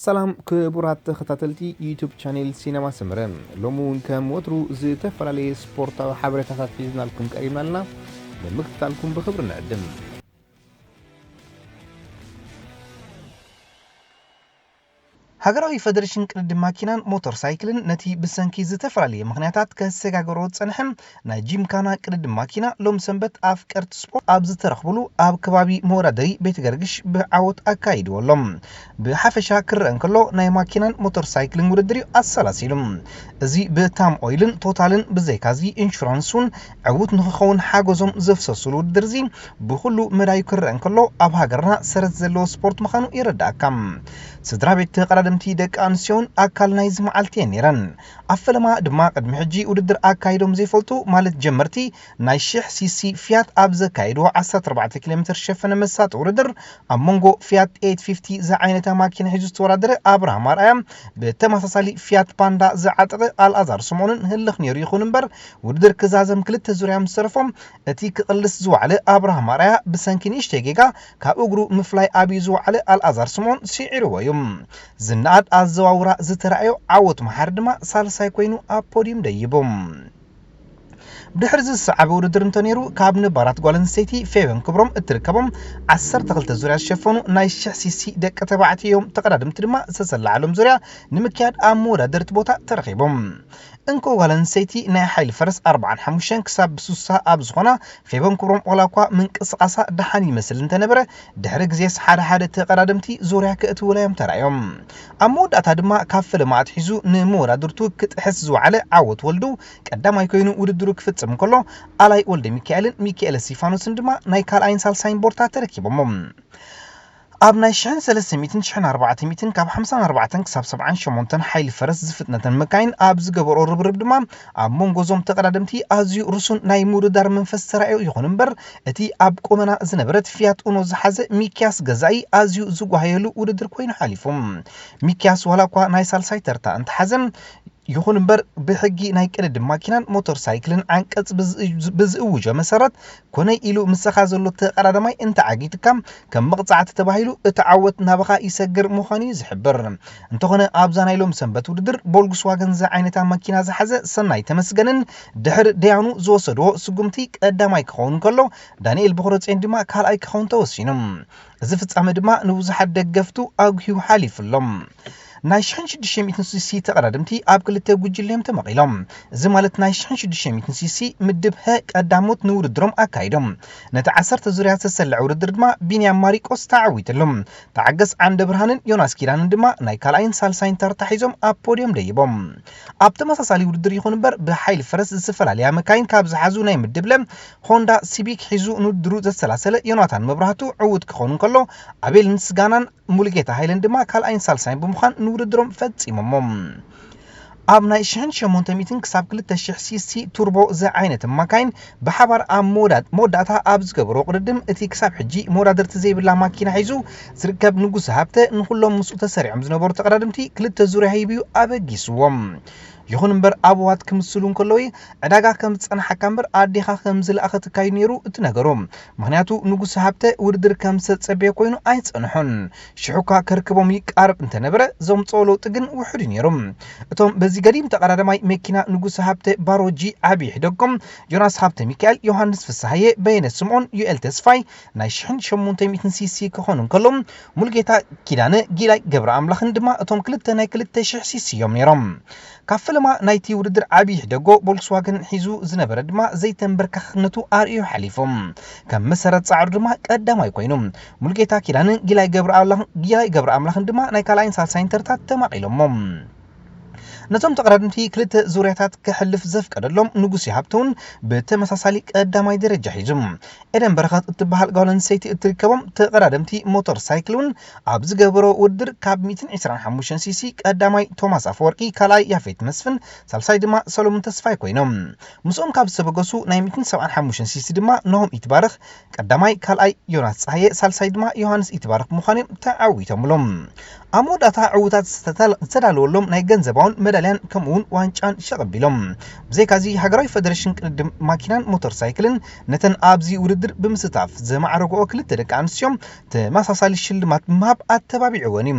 ሰላም ክቡራት ተኸታተልቲ ዩቱብ ቻኔል ሲነማ ሰመረ፣ ሎሚ እውን ከም ወትሩ ዝተፈላለየ ስፖርታዊ ሓበሬታታት ሒዝናልኩም ቀሪብና ኣለና። ንምክትታልኩም ብኽብሪ ንዕድም። ሃገራዊ ፈደሬሽን ቅድድም ማኪናን ሞተር ሳይክልን ነቲ ብሰንኪ ዝተፈላለየ ምኽንያታት ከሰጋገሮ ዝጸንሐ ናይ ጂምካና ቅድድም ማኪና ሎም ሰንበት ኣፍቀርቲ ስፖርት ኣብ ዝተረኽብሉ ኣብ ከባቢ መወዳደሪ ቤት ገርግሽ ብዓወት ኣካይድዎ ኣሎ። ብሓፈሻ ክረአ እንከሎ ናይ ማኪናን ሞተር ሳይክልን ውድድር እዩ ኣሰላሲሉ። እዚ ብታም ኦይልን ቶታልን ብዘይካዚ ኢንሹራንስ እውን ዕዉት ንክኸውን ሓገዞም ዘፍሰሱሉ ውድድር እዚ ብኩሉ መዳዩ ክረአ እንከሎ ኣብ ሃገርና ሰረት ዘለዎ ስፖርት ምዃኑ ይረዳእካ። ስድራ ቤት ተቐዳደምቲ ደቂ ኣንስትዮን ኣካል ናይዚ መዓልቲ እየን ነይረን። ኣብ ፈለማ ድማ ቅድሚ ሕጂ ውድድር ኣካይዶም ዘይፈልጡ ማለት ጀመርቲ ናይ ሽሕ ሲሲ ፊያት ኣብ ዘካየድዎ ዓሰርተ ኣርባዕተ ኪሎ ሜትር ዝሸፈነ መሳጢ ውድድር ኣብ መንጎ ፊያት ኤይት ፊፍቲ ዝዓይነታ ማኪና ሒዙ ዝተወዳደረ ኣብርሃም ኣርኣያ ብተመሳሳሊ ፊያት ፓንዳ ዝዓጠቐ ኣልኣዛር ስምኦንን ህልኽ ነይሩ። ይኹን እምበር ውድድር ክዛዘም ክልተ ዙርያ ምስ ተረፎም እቲ ክቕልስ ዝወዓለ ኣብርሃም ኣርኣያ ብሰንኪ ንእሽተይ ጌጋ ካብ እግሩ ምፍላይ ኣብዩ ዝወዓለ ኣልኣዛር ስምኦን ስዒርዎ እዩ። ዝነኣድ ኣዘዋውራ ዝተራእዮ ዓወት መሓሪ ድማ ሳልሳይ ኮይኑ ኣብ ፖዲየም ደይቡ። ብድሕሪ እዚ ዝሰዓበ ውድድር እንተነይሩ ካብ ነባራት ጓል ኣንስተይቲ ፌቨን ክብሮም እትርከቦም ዓሰርተ ክልተ ዙርያ ዝሸፈኑ ናይ ሽሕ ሲሲ ደቂ ተባዕትዮ እዮም። ተቐዳደምቲ ድማ ዝተሰላዓሎም ዙርያ ንምክያድ ኣብ መወዳደርቲ ቦታ ተረኺቦም። እንኮ ጓል ኣንስተይቲ ናይ ሓይሊ ፈረስ ኣርባዓን ሓሙሽተን ክሳብ ስሳ ኣብ ዝኾና ፌቨን ክብሮም ዋላ እኳ ምንቅስቓሳ ደሓን ይመስል እንተነበረ ድሕሪ ግዜስ ሓደ ሓደ ተቐዳደምቲ ዙርያ ክእትውላ እዮም ተራእዮም። ኣብ መወዳእታ ድማ ካብ ፈለማ ኣትሒዙ ንመወዳድርቱ ክጥሕስ ዝወዓለ ዓወት ወልዱ ቀዳማይ ኮይኑ ውድድሩ ክፍጽም እንከሎ ኣላይ ወልደ ሚካኤልን ሚካኤል እስቲፋኖስን ድማ ናይ ካልኣይን ሳልሳይን ቦርታ ተረኪቦሞ። ኣብ ናይ ሽሕን ሰለስተ ሚእትን ሽሕን ኣርባዕተ ሚእትን ካብ ሓምሳን ኣርባዕተን ክሳብ ሰብዓን ሸሞንተን ሓይሊ ፈረስ ዝፍጥነተን መካይን ኣብ ዝገበሮ ርብርብ ድማ ኣብ መንጎ እዞም ተቐዳደምቲ ኣዝዩ ርሱን ናይ ምውድዳር መንፈስ ተራእዮ። ይኹን እምበር እቲ ኣብ ቁመና ዝነበረት ፊያት ኡኖ ዝሓዘ ሚኪያስ ገዛኢ ኣዝዩ ዝጓሃየሉ ውድድር ኮይኑ ሓሊፉ። ሚኪያስ ዋላ እኳ ናይ ሳልሳይ ተርታ እንተሓዘ ይኹን እምበር ብሕጊ ናይ ቅድድም ማኪናን ሞተር ሳይክልን ዓንቀጽ ብዝ- ብዝእውጆ መሰረት ኮነይ ኢሉ ምሳኻ ዘሎ ተቐዳዳማይ እንተዓጊትካ ከም መቕጻዕቲ ተባሂሉ እቲ ዓወት ናባኻ ይሰግር ምዃኑ እዩ ዝሕብር። እንተኾነ ኣብዛ ናይ ሎም ሰንበት ውድድር ቦልግስዋገን ዝዓይነታ ማኪና ዝሓዘ ሰናይ ተመስገንን ድሕሪ ደያኑ ዝወሰድዎ ስጉምቲ ቀዳማይ ክኸውን ከሎ ዳንኤል በኽረጽዮን ድማ ካልኣይ ክኸውን ተወሲኑ። እዚ ፍጻመ ድማ ንብዙሓት ደገፍቱ ኣጉሂዩ ሓሊፉ ኣሎ። ናይ ሽሕን ሽዱሽተ ሚእትን ሲሲ ተቐዳደምቲ ኣብ ክልተ ጉጅለ እዮም ተመቒሎም። እዚ ማለት ናይ ሽሕን ሽዱሽተ ሚእትን ሲሲ ምድብ ሀ ቀዳሞት ንውድድሮም ኣካይዶም። ነቲ ዓሰርተ ዙርያ ዝተሰለዐ ውድድር ድማ ቢንያም ማሪቆስ ተዓዊትሉ። ተዓገስ ዓንደ ብርሃንን ዮናስ ኪዳንን ድማ ናይ ካልኣይን ሳልሳይን ተርታ ሒዞም ኣብ ፖድዮም ደይቦም። ኣብ ተመሳሳሊ ውድድር ይኹን እምበር ብሓይሊ ፈረስ ዝተፈላለያ መካይን ካብ ዝሓዙ ናይ ምድብ ለ ሆንዳ ሲቪክ ሒዙ ንውድድሩ ዘሰላሰለ ዮናታን መብራህቱ ዕዉት ክኸውን እንከሎ ኣቤል ምስጋናን ሙሉጌታ ሃይለን ድማ ካልኣይን ሳልሳይን ብምዃን ንውድድሮም ፈጺሞሞ። ኣብ ናይ ሽሕን ሸሞንተ ሚእትን ክሳብ ክልተ ሽሕ ሲሲ ቱርቦ ዝዓይነት ማካይን ብሓባር ኣብ መወዳድ- መወዳእታ ኣብ ዝገበሮ ቅድድም እቲ ክሳብ ሕጂ መወዳድርቲ ዘይብላ ማኪና ሒዙ ዝርከብ ንጉሰ ሃብተ ንኩሎም ምስኡ ተሰሪዖም ዝነበሩ ተቐዳድምቲ ክልተ ዙርያ ሂቡዩ ኣበጊስዎም። ይኹን እምበር ኣበዋት ክምስሉ እንከለዉ ዕዳጋ ከም ዝጸንሓካ እምበር ኣዴኻ ከም ዝለኣኸትካ እዩ ነይሩ እቲ ነገሩ። ምኽንያቱ ንጉሰ ሃብተ ውድድር ከም ዝተጸበየ ኮይኑ ኣይጸንሖን። ሽሑኳ ከርክቦም ይቃረብ እንተነበረ ዘምጽኦ ለውጢ ግን ውሑድ እዩ ነይሩ። እቶም በዚ ገዲም ተቐዳዳማይ መኪና ንጉሰ ሃብተ ባሮጂ ዓቢ ሕደጎም ዮናስ ሃብተ ሚካኤል፣ ዮሃንስ ፍስሃየ፣ በየነ ስምኦን፣ ዩኤል ተስፋይ ናይ ሽሕን ሸሞንተ ሚእትን ሲሲ ክኾኑ እንከሎ ሙልጌታ ኪዳነ፣ ጊላይ ገብረ ኣምላኽን ድማ እቶም ክልተ ናይ ክልተ ሽሕ ሲሲ እዮም ነይሮም። ካብ ፈለማ ናይቲ ውድድር ዓቢ ሕደጎ ቦልክስዋገን ሒዙ ዝነበረ ድማ ዘይተንበርካኽነቱ ኣርእዩ ሓሊፉ። ከም መሰረት ጻዕሩ ድማ ቀዳማይ ኮይኑ ሙልጌታ ኪዳንን ጊላይ ገብረ ኣምላኽን ድማ ናይ ካልኣይን ሳልሳይን ተርታት ተማቒሎሞ። ነቶም ተቐዳድምቲ ክልተ ዙርያታት ክሕልፍ ዘፍቀደሎም ንጉስ ይሃብተውን ብተመሳሳሊ ቀዳማይ ደረጃ ሒዙ። ኤደን በረኸት እትበሃል ጓል ኣንስተይቲ እትርከቦም ተቐዳደምቲ ሞተር ሳይክል እውን ኣብ ዝገበሮ ውድድር ካብ ሚእትን ዕስራን ሓሙሽተን ሲሲ ቀዳማይ ቶማስ ኣፈወርቂ፣ ካልኣይ ያፌት መስፍን፣ ሳልሳይ ድማ ሰሎሙን ተስፋይ ኮይኖም። ምስኦም ካብ ዝተበገሱ ናይ ሚእትን ሰብዓን ሓሙሽተን ሲሲ ድማ ናሆም ይትባረኽ ቀዳማይ፣ ካልኣይ ዮናስ ጸሃየ፣ ሳልሳይ ድማ ዮሃንስ ይትባረኽ ምዃኖም ተዓዊቶምሎም። ኣብ መወዳእታ ዕዉታት ዝተዳለወሎም ናይ ገንዘባውን መዳይ ጣልያን ከምኡውን ዋንጫን ሸቐብ ኢሎም። ብዘይካዚ ሃገራዊ ፈደሬሽን ቅድድም ማኪናን ሞተር ሳይክልን ነተን ኣብዚ ውድድር ብምስታፍ ዘማዕረግኦ ክልተ ደቂ ኣንስትዮ ተመሳሳሊ ሽልማት ብምሃብ ኣተባቢዕወን እዩ።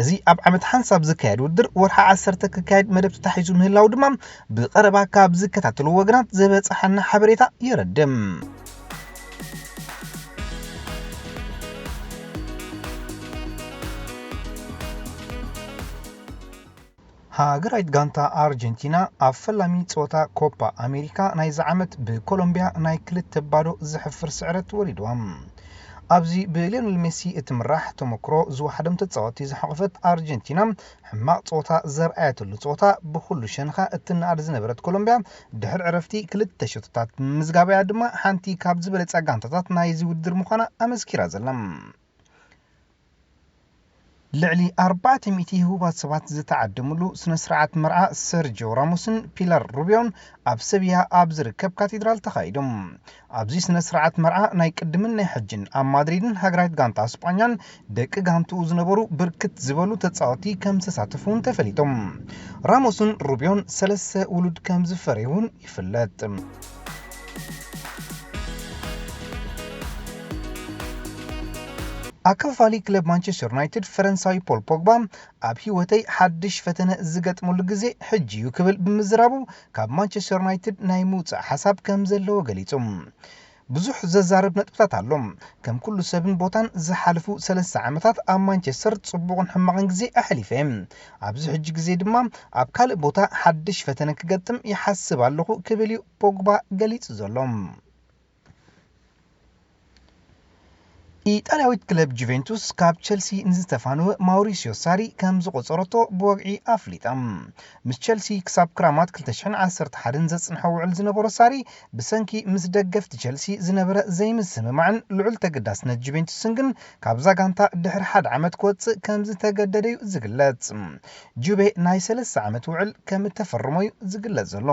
እዚ ኣብ ዓመት ሓንሳብ ዝካየድ ውድድር ወርሓ ዓሰርተ ክካየድ መደብ ተታሒዙ ምህላው ድማ ብቐረባ ካብ ዝከታተሉ ወገናት ዝበፅሓና ሓበሬታ የረድም። ሃገራዊት ጋንታ ኣርጀንቲና ኣብ ፈላሚ ጸወታ ኮፓ ኣሜሪካ ናይዚ ዓመት ብኮሎምቢያ ናይ ክልተ ባዶ ዘሕፍር ስዕረት ወሪድዋ። ኣብዚ ብሊዮኔል ሜሲ እትምራሕ ተመክሮ ዝወሓዶም ተጻወትቲ ዝሓቖፈት ኣርጀንቲና፣ ሕማቕ ጸወታ ዘርኣየትሉ ጸወታ ብኹሉ ሸንኻ እትነኣድ ዝነበረት ኮሎምቢያ ድሕሪ ዕረፍቲ ክልተ ሸቶታት ምምዝጋብያ ድማ ሓንቲ ካብ ዝበለጸ ጋንታታት ናይዚ ውድድር ምዃና ኣመስኪራ ዘላ። ልዕሊ ኣርባዕተ ሚእቲ ህቡባት ሰባት ዝተዓደምሉ ስነ ስርዓት መርዓ ሰርጂዮ ራሞስን ፒላር ሩቢዮን ኣብ ሰቪያ ኣብ ዝርከብ ካቴድራል ተኻይዱ። ኣብዚ ስነ ስርዓት መርዓ ናይ ቅድምን ናይ ሕጅን ኣብ ማድሪድን ሃገራዊት ጋንታ ስጳኛን ደቂ ጋንትኡ ዝነበሩ ብርክት ዝበሉ ተጻወቲ ከም ዝተሳተፉ እውን ተፈሊጦም። ራሞስን ሩቢዮን ሰለስተ ውሉድ ከም ዝፈረዩ እውን ይፍለጥ። ኣካፋሊ ክለብ ማንቸስተር ዩናይትድ ፈረንሳዊ ፖል ፖግባ ኣብ ህይወተይ ሓድሽ ፈተነ ዝገጥመሉ ግዜ ሕጂ እዩ ክብል ብምዝራቡ ካብ ማንቸስተር ዩናይትድ ናይ ምውፃእ ሓሳብ ከም ዘለዎ ገሊጹ። ብዙሕ ዘዛርብ ነጥብታት ኣሎ። ከም ኩሉ ሰብን ቦታን ዝሓለፉ ሰለስተ ዓመታት ኣብ ማንቸስተር ጽቡቕን ሕማቕን ግዜ ኣሕሊፈ እየ። ኣብዚ ሕጂ ግዜ ድማ ኣብ ካልእ ቦታ ሓድሽ ፈተነ ክገጥም ይሓስብ ኣለኹ ክብል እዩ ፖግባ ገሊጹ ዘሎ። ኢጣልያዊት ክለብ ጁቬንቱስ ካብ ቸልሲ ንዝተፋነወ ማውሪሲዮ ሳሪ ከም ዝቆጸረቶ ብወግዒ ኣፍሊጣ። ምስ ቸልሲ ክሳብ ክራማት ክልተ ሽሕን ዓሰርተ ሓደን ዘጽንሖ ውዕል ዝነበሮ ሳሪ ብሰንኪ ምስ ደገፍቲ ቸልሲ ዝነበረ ዘይምስምማዕን ልዑል ተገዳስነት ጁቬንቱስን ግን ካብዛ ጋንታ ድሕሪ ሓደ ዓመት ክወጽእ ከም ዝተገደደ እዩ ዝግለጽ። ጁቬ ናይ ሰለስተ ዓመት ውዕል ከም እተፈረሞ እዩ ዝግለጽ ዘሎ።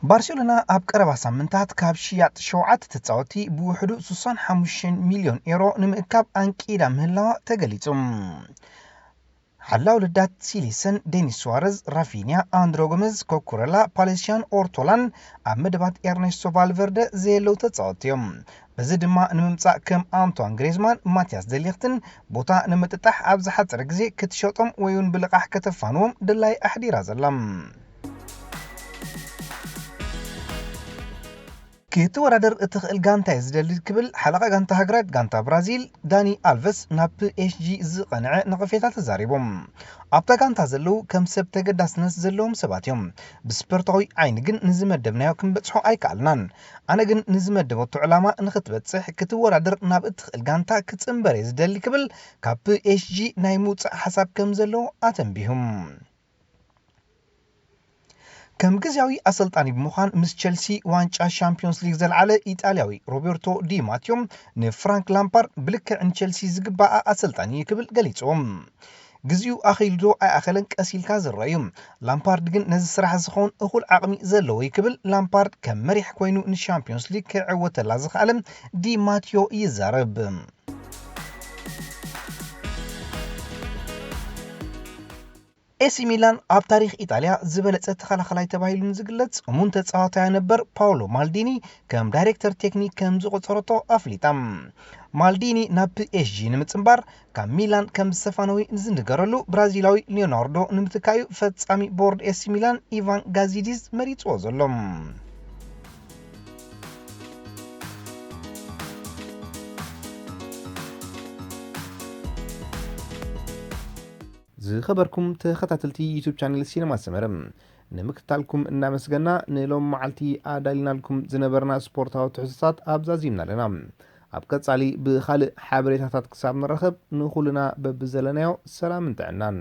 ባርሴሎና ኣብ ቀረባ ሳምንታት ካብ ሽያጥ ሸውዓተ ተጻወቲ ብውሕዱ ስሳን ሓሙሽተን ሚልዮን ኤሮ ንምእካብ ኣንቂዳ ምህላዋ ተገሊጹ። ሓላው ልዳት ሲሊሰን፣ ዴኒስ ሱዋረዝ፣ ራፊኒያ፣ ኣንድሮ ጎመዝ፣ ኮኩረላ፣ ፓሌሲያን ኦርቶላን ኣብ መደባት ኤርኔስቶ ቫልቨርደ ዘየለዉ ተጻወትቲ እዮም። በዚ ድማ ንምምጻእ ከም ኣንቷን ግሬዝማን፣ ማቲያስ ደሊኽትን ቦታ ንምጥጣሕ ኣብ ዝሓጸረ ግዜ ክትሸጦም ወይ እውን ብልቓሕ ከተፋንዎም ድላይ ኣሕዲራ ዘላ። ክትወዳደር እትኽእል ጋንታ እየ ዝደሊ ክብል ሓለቓ ጋንታ ሃገራዊት ጋንታ ብራዚል ዳኒ ኣልቨስ ናብ ፒ ኤስ ጂ ዝቐንዐ ነቐፌታ ተዛሪቡ። ኣብታ ጋንታ ዘለዉ ከም ሰብ ተገዳስነት ዘለዎም ሰባት እዮም። ብስፖርታዊ ዓይኒ ግን ንዝመደብናዮ ክንበጽሖ ኣይከኣልናን። ኣነ ግን ንዝመደበቶ ዕላማ ንኽትበጽሕ ክትወዳደር ናብ እትኽእል ጋንታ ክጽንበር እየ ዝደሊ ክብል ካብ ፒ ኤስ ጂ ናይ ምውጻእ ሓሳብ ከም ዘለዎ ኣተንቢሁ። ከም ግዝያዊ ኣሰልጣኒ ብምዃን ምስ ቸልሲ ዋንጫ ሻምፒዮንስ ሊግ ዘልዓለ ኢጣልያዊ ሮቤርቶ ዲ ማትዮ ንፍራንክ ላምፓርድ ብልክዕ ንቸልሲ ዝግባኣ ኣሰልጣኒ እዩ ክብል ገሊጽዎ። ግዜኡ ኣኺሉ ዶ ኣይኣኸለን ቀስ ኢልካ ዝረአ እዩ። ላምፓርድ ግን ነዚ ስራሕ ዝኸውን እኹል ዓቕሚ ዘለዎ እዩ ክብል ላምፓርድ ከም መሪሕ ኮይኑ ንሻምፒዮንስ ሊግ ክዕወተላ ዝኸኣለ ዲ ማትዮ ይዛረብ። ኤሲ ሚላን ኣብ ታሪኽ ኢጣልያ ዝበለጸ ተኸላኸላይ ተባሂሉ ንዝግለጽ እሙን ተጻዋታይ ነበር ፓውሎ ማልዲኒ ከም ዳይሬክተር ቴክኒክ ከም ዝቖጸረቶ ኣፍሊጣ። ማልዲኒ ናብ ፒ ኤስ ጂ ንምጽንባር ካብ ሚላን ከም ዝተፋነወ ንዝንገረሉ ብራዚላዊ ሊዮናርዶ ንምትካዩ ፈጻሚ ቦርድ ኤሲ ሚላን ኢቫን ጋዚዲዝ መሪጽዎ ዘሎ። ዝኸበርኩም ተኸታተልቲ ዩቱብ ቻነል ሲነማ ሰመረ፣ ንምክትታልኩም እናመስገና፣ ንሎም መዓልቲ ኣዳሊናልኩም ዝነበርና ስፖርታዊ ትሕዝቶታት ኣብዛዚምና ኣለና። ኣብ ቀጻሊ ብኻልእ ሓበሬታታት ክሳብ ንራኸብ፣ ንኹልና በብዘለናዮ ሰላምን ጥዕናን።